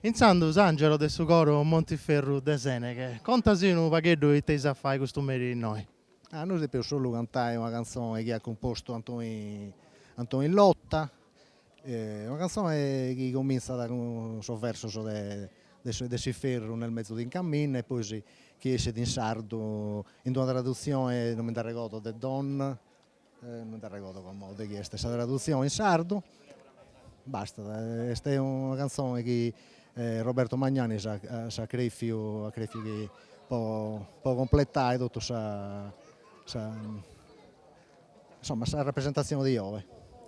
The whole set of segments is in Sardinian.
Intzandus Angelo de su coro Montiferru de Seneghe, contasi unu pagheddu ite eis a fai custu merì innoi. Ah, nosu depeus solu cantai una cantzoni chi at cumpostu Antoni Antoni Lotta, una cantzoni chi comintzat cun sos versos de de s'Iferru nel mezzo d'un cammin e poi chi essit in sardu in d'una tradutzione, non mi nd'arregodo, de Don, non mi nd'arregodo como de chi est sa tradutzione in sardu, bastat, est una cantzone chi Roberto Magnani s'at crèfiu at crèfiu chi po po completai totu sa sa insoma sa rapresentatzione di oi.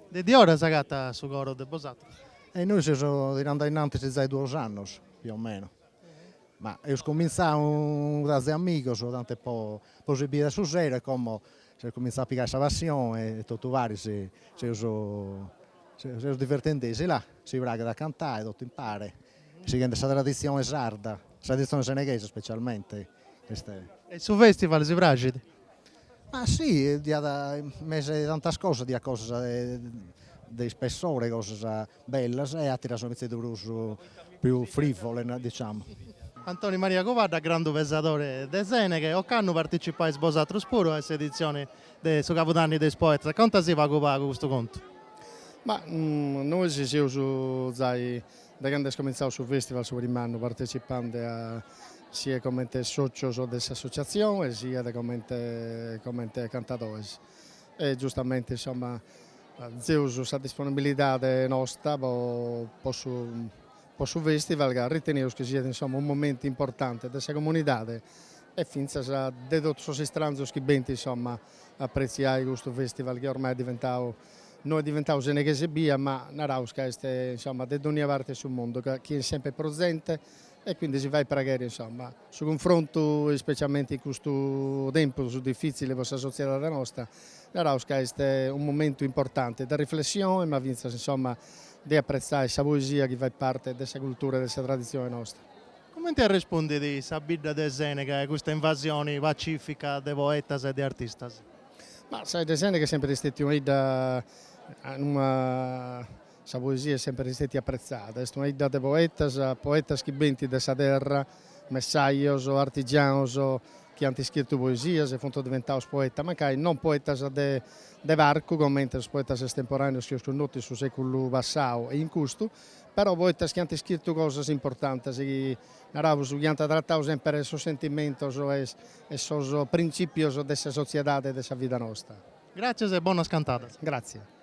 De diora s'agatat su coro de bosatrus? E nois seus tirande a innantis zai duos annos, più o meno, ma eus comintzau unu tazu 'e amigos tanti po po si biri a su sero e como s'est comintzau a pigai sa passione e totu paris seus seus divertendesi là, si praghet a cantai totu impare, sighende sa traditzione sarda, sa traditzione seneghesa specialmente, est. E su festival si praxit? Ma si, diat in mesu 'e tantas cosas, diat cosas de ispessore, cosas bellas e ateras unu pitzeddu prus pius frivole, diciamo. Antoni Maria Cubadda, grandu pesadore de Seneghe, ocannu partecipais bosatrus puru a s'editzioni de su Cabudanni de is Poetas, contasi pagu pagu custu contu. Ma nois seus zai de cando est comintzadu su festival su primu annu partecipande a siat comente socios de s'associatzione siat comente comente cantadores e giustamente insomma zeus sa disponibilidade nosta po po su po su festival ca riteneus chi siat insomma unu momentu importante de sa comunidade e fintzas de totus sos istranzos chi benint insomma a apretziai custu festival chi ormai est diventau No est diventau seneghese ebbia, ma naraus ca est insomma de dònnia parte 'e su mundu, ca chi est semper prus zente e quindi si fait praghere insomma su cunfrontu ispecialmente in custu tempus difitzile po sa sotziedade nosta, naraus ca est unu momentu importante de riflessione ma fintzas insomma de apretzai sa poesia chi fait parte de sa cultura e de sa traditzione nosta. Cumenti arrespundit sa bidda de Seneghe a custa invasioni pacifica de poetas e de artistas? Ma sa 'idda 'e Seneghe est semper istètia una 'idda inue sa poesia est semper istètia apretzada, est una 'idda de poetas, poetas chi benint de sa terra, messajos, artigianos chi ant iscritu poesias e funt diventados poetas, mancai non poetas de de parcu comente sos poetas estemporaneos chi eus connotu in su seculu passau e in custu, però poetas chi ant iscritu cosas importantes chi Naraus chi ant tratau semper sos sentimentos e sos printzìpios de sa sotziedade e de sa vida nosta. Gràtzias e bonas cantadas. Gràtzias.